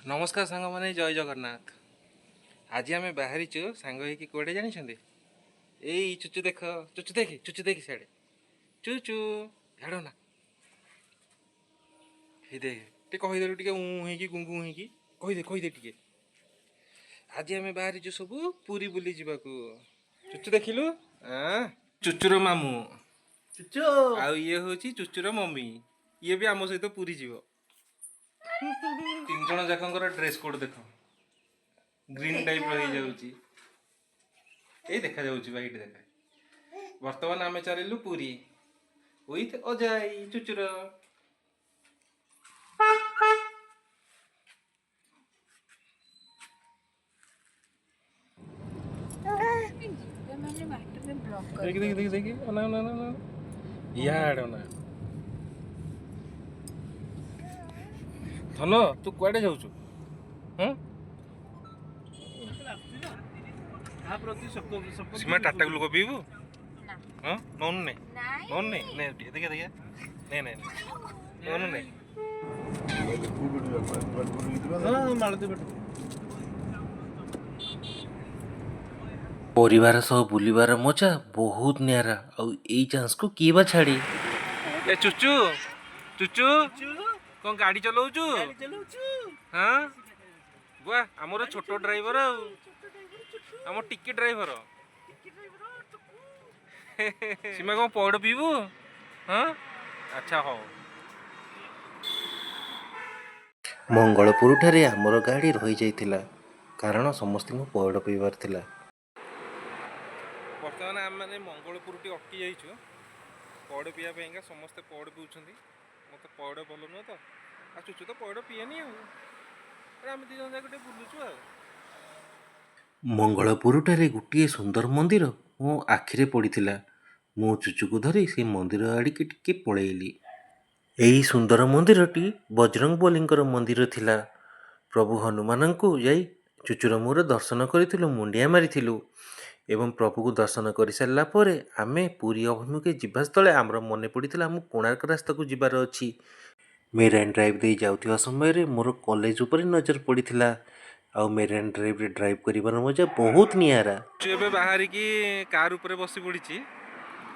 ନମସ୍କାର ସାଙ୍ଗମାନେ, ଜୟ ଜଗନ୍ନାଥ। ଆଜି ଆମେ ବାହାରିଛୁ ସାଙ୍ଗ ହେଇକି କୁଆଡ଼େ ଜାଣିଛନ୍ତି? ଏଇ ଚୁଚୁ ଦେଖ, ଚୁଚୁ ଦେଖେ, ଚୁଚୁ ଦେଖେ ସିଆଡ଼େ, ଚୁଚୁ ଝାଡ଼ ନା, ହେଇ ଦେଖେ ଟିକେ, କହିଦେଲୁ ଟିକେ ଉଁ ହେଇକି ଗୁଁ ଗୁଁ ହେଇକି କହିଦେ, କହିଦେ ଟିକେ। ଆଜି ଆମେ ବାହାରିଛୁ ସବୁ ପୁରୀ ବୁଲି ଯିବାକୁ। ଚୁଚୁ ଦେଖିଲୁ? ଆଁ, ଚୁଚୁର ମାମୁଁ। ଚୁଚୁ। ଆଉ ଇଏ ହଉଛି ଚୁଚୁର ମମି, ଇଏ ବି ଆମ ସହିତ ପୁରୀ ଯିବ। ତିନି ଜଣ ଯାକଙ୍କର ଡ୍ରେସ୍ କୋଡ୍ ଦେଖ, ଗ୍ରୀନ୍ ଟାଇପ୍ର ହେଇଯାଉଛି। ଏଇ ଦେଖାଯାଉଛି ବା, ଏଇଠି ଦେଖା। ବର୍ତ୍ତମାନ ଆମେ ଚାଲିଲୁ ପୁରୀ ୱିଥ୍ ଅଜାଇ ଚୁଚୁର। ମାନେ ବାଟରେ ବ୍ଲକ୍। ଦେଖି ଦେଖି ଦେଖି ଦେଖି, ଅନା ଅନା ଅନା ଅନା, ଇଆଡ଼େ ଅନା। ଧନ, ତୁ କୁଆଡ଼େ ଯାଉଛୁ? ହଁ। କାହା ପ୍ରତି ଶୋକ? ସୀମା, ଟାଟା ଗ୍ଲୁକୋ ପିଇବୁ? ନା। ହଁ, ନଉନୁ ନେ। ନାଇଁ। ନଉନୁ ନେ, ନେ ଟିକେ, ଦେଖିଆ ଦେଖିଆ, ନେ ନେ ନେ, ନଉନୁ ନେ। ହଁ, ମାଳତୀ ପଟେ। ପରିବାର ସହ ବୁଲିବାର ମଜା ବହୁତ ନିଆରା, ଆଉ ଏଇ ଚାନ୍ସକୁ କିଏ ବା ଛାଡ଼ି। ଏ ଚୁଚୁ, ଚୁଚୁ, କଣ ଗାଡ଼ି ଚଲଉଛୁ? ଚଲଉଛୁ? ହଁ ବୁଆ, ଆମର ଛୋଟ ଡ୍ରାଇଭର ଆଉ ଆମ ଟିକି ଡ୍ରାଇଭର। ସୀମା, କଣ ପଇଡ଼ ପିଇବୁ? ହଁ, ଆଚ୍ଛା ହଉ। ମଙ୍ଗଳପୁରଠାରେ ଆମର ଗାଡ଼ି ରହିଯାଇଥିଲା, କାରଣ ସମସ୍ତଙ୍କୁ ପଇଡ଼ ପିଇବାର ଥିଲା। ବର୍ତ୍ତମାନ ଆମେମାନେ ମଙ୍ଗଳପୁରଟି ଅଟକି ଯାଇଛୁ ପଇଡ଼ ପିଇବା ପାଇଁକା। ସମସ୍ତେ ପଇଡ଼ ପିଉଛନ୍ତି, ମୋତେ ପଇଡ଼ ଭଲ ନୁହଁ ତ, ଆଉ ଚୁଚୁ ତ ପଇଡ଼ ପିଏନି। ଆଉ ଆରେ ଆମେ ଦୁଇ ଜଣ ଯାକ ଟିକେ ବୁଲୁଛୁ ଆଉ। ମଙ୍ଗଳପୁରଠାରେ ଗୋଟିଏ ସୁନ୍ଦର ମନ୍ଦିର ମୋ ଆଖିରେ ପଡ଼ିଥିଲା। ମୁଁ ଚୁଚୁକୁ ଧରି ସେ ମନ୍ଦିର ଆଡ଼ିକି ଟିକେ ପଳେଇଲି। ଏହି ସୁନ୍ଦର ମନ୍ଦିରଟି ବଜରଙ୍ଗବଲୀଙ୍କର ମନ୍ଦିର ଥିଲା। ପ୍ରଭୁ ହନୁମାନଙ୍କୁ ଯାଇ ଚୁଚୁର ମୋର ଦର୍ଶନ କରିଥିଲୁ, ମୁଣ୍ଡିଆ ମାରିଥିଲୁ ଏବଂ ପ୍ରଭୁକୁ ଦର୍ଶନ କରିସାରିଲା ପରେ ଆମେ ପୁରୀ ଅଭିମୁଖେ ଯିବା ସ୍ଥଳେ ଆମର ମନେ ପଡ଼ିଥିଲା ଆମକୁ କୋଣାର୍କ ରାସ୍ତାକୁ ଯିବାର ଅଛି। ମେରାଇନ୍ ଡ୍ରାଇଭ୍ ଦେଇ ଯାଉଥିବା ସମୟରେ ମୋର କଲେଜ ଉପରେ ନଜର ପଡ଼ିଥିଲା, ଆଉ ମେରାଇନ୍ ଡ୍ରାଇଭ୍ରେ ଡ୍ରାଇଭ୍ କରିବାର ମଜା ବହୁତ ନିଆରା। ଚୁଚୁ ଏବେ ବାହାରିକି କାର୍ ଉପରେ ବସି ପଡ଼ିଛି।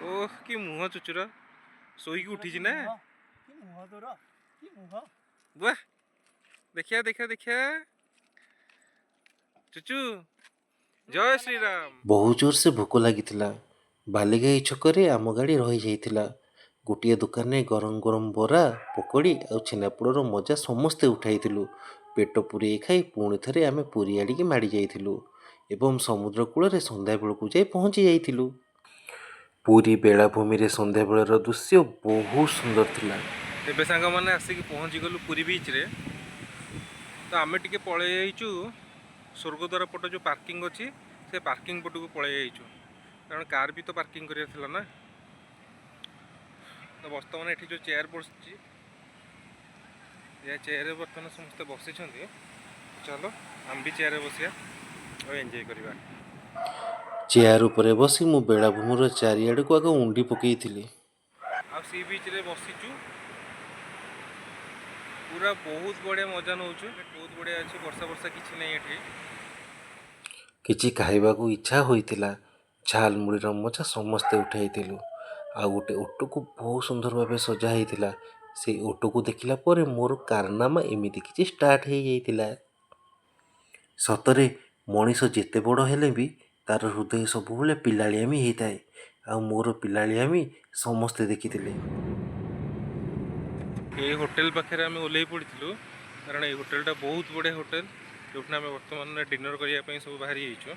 ଓହ, କି ମୁହଁ ଚୁଚୁର, ଶୋଇକି ଉଠିଛି ନା? କି ମୁହଁ ତୋର, କି ମୁହଁ! ବୁଆ, ଦେଖିଆ ଦେଖିଆ ଦେଖିଆ। ଚୁଚୁ, ଜୟ ଶ୍ରୀରାମ। ବହୁତ ଜୋରସେ ଭୋକ ଲାଗିଥିଲା। ବାଲିଘାଇ ଛକରେ ଆମ ଗାଡ଼ି ରହିଯାଇଥିଲା। ଗୋଟିଏ ଦୋକାନରେ ଗରମ ଗରମ ବରା, ପକୋଡ଼ି ଆଉ ଛେନାପୋଡ଼ର ମଜା ସମସ୍ତେ ଉଠାଇଥିଲୁ। ପେଟ ପୂରେଇ ଖାଇ ପୁଣି ଥରେ ଆମେ ପୁରୀ ଆଡ଼ିକି ମାଡ଼ି ଯାଇଥିଲୁ ଏବଂ ସମୁଦ୍ର କୂଳରେ ସନ୍ଧ୍ୟାବେଳକୁ ଯାଇ ପହଞ୍ଚି ଯାଇଥିଲୁ। ପୁରୀ ବେଳାଭୂମିରେ ସନ୍ଧ୍ୟାବେଳର ଦୃଶ୍ୟ ବହୁତ ସୁନ୍ଦର ଥିଲା। ଏବେ ସାଙ୍ଗମାନେ ଆସିକି ପହଞ୍ଚିଗଲୁ ପୁରୀ ବିଚ୍ରେ। ତ ଆମେ ଟିକେ ପଳେଇ ଯାଇଛୁ ସ୍ୱର୍ଗଦ୍ୱାର ପଟ, ଯେଉଁ ପାର୍କିଂ ଅଛି ସେ ପାର୍କିଂ ପଟକୁ ପଳେଇ ଯାଇଛୁ, କାରଣ କାର୍ ବି ତ ପାର୍କିଂ କରିବାର ଥିଲା ନା। ତ ବର୍ତ୍ତମାନ ଏଠି ଯେଉଁ ଚେୟାର ବସିଛି, ଏ ଚେୟାରରେ ବର୍ତ୍ତମାନ ସମସ୍ତେ ବସିଛନ୍ତି। ଚାଲ, ଆମେ ବି ଚେୟାରରେ ବସିବା ଆଉ ଏନ୍ଜୟ କରିବା। ଚେୟାର ଉପରେ ବସି ମୁଁ ବେଳାଭୂମିର ଚାରିଆଡ଼କୁ ଆଗ ଉଣ୍ଡି ପକେଇଥିଲି। ଆଉ ସି ବିଚ୍ରେ ବସିଛୁ, ପୁରା ବହୁତ ବଢ଼ିଆ ମଜା ନେଉଛୁ। ବହୁତ ବଢ଼ିଆ ଅଛି, ବର୍ଷା ବର୍ଷା କିଛି ନାହିଁ ଏଠି। କିଛି ଖାଇବାକୁ ଇଚ୍ଛା ହୋଇଥିଲା। ଝାଲମୁଢ଼ିର ମଜା ସମସ୍ତେ ଉଠାଇଥିଲୁ। ଆଉ ଗୋଟେ ଅଟୋକୁ ବହୁତ ସୁନ୍ଦର ଭାବେ ସଜା ହେଇଥିଲା। ସେଇ ଅଟୋକୁ ଦେଖିଲା ପରେ ମୋର କାରନାମା ଏମିତି କିଛି ଷ୍ଟାର୍ଟ ହେଇଯାଇଥିଲା। ସତରେ ମଣିଷ ଯେତେ ବଡ଼ ହେଲେ ବି ତାର ହୃଦୟ ସବୁବେଳେ ପିଲାଳିଆମି ହେଇଥାଏ, ଆଉ ମୋର ପିଲାଳିଆମି ସମସ୍ତେ ଦେଖିଥିଲେ। ଏଇ ହୋଟେଲ ପାଖରେ ଆମେ ଓହ୍ଲେଇ ପଡ଼ିଥିଲୁ, କାରଣ ଏଇ ହୋଟେଲଟା ବହୁତ ବଢ଼ିଆ ହୋଟେଲ, ଯେଉଁଠି ଆମେ ବର୍ତ୍ତମାନ ଡିନର କରିବା ପାଇଁ ସବୁ ବାହାରି ଯାଇଛୁ।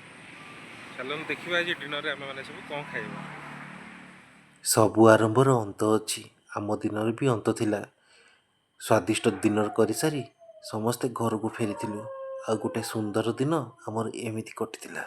ଚାଲନ୍ତୁ ଦେଖିବା ଆଜି ଡିନରରେ ଆମେମାନେ ସବୁ କ'ଣ ଖାଇବା। ସବୁ ଆରମ୍ଭର ଅନ୍ତ ଅଛି, ଆମ ଦିନର ବି ଅନ୍ତ ଥିଲା। ସ୍ୱାଦିଷ୍ଟ ଡିନର କରିସାରି ସମସ୍ତେ ଘରକୁ ଫେରିଥିଲୁ, ଆଉ ଗୋଟେ ସୁନ୍ଦର ଦିନ ଆମର ଏମିତି କଟିଥିଲା।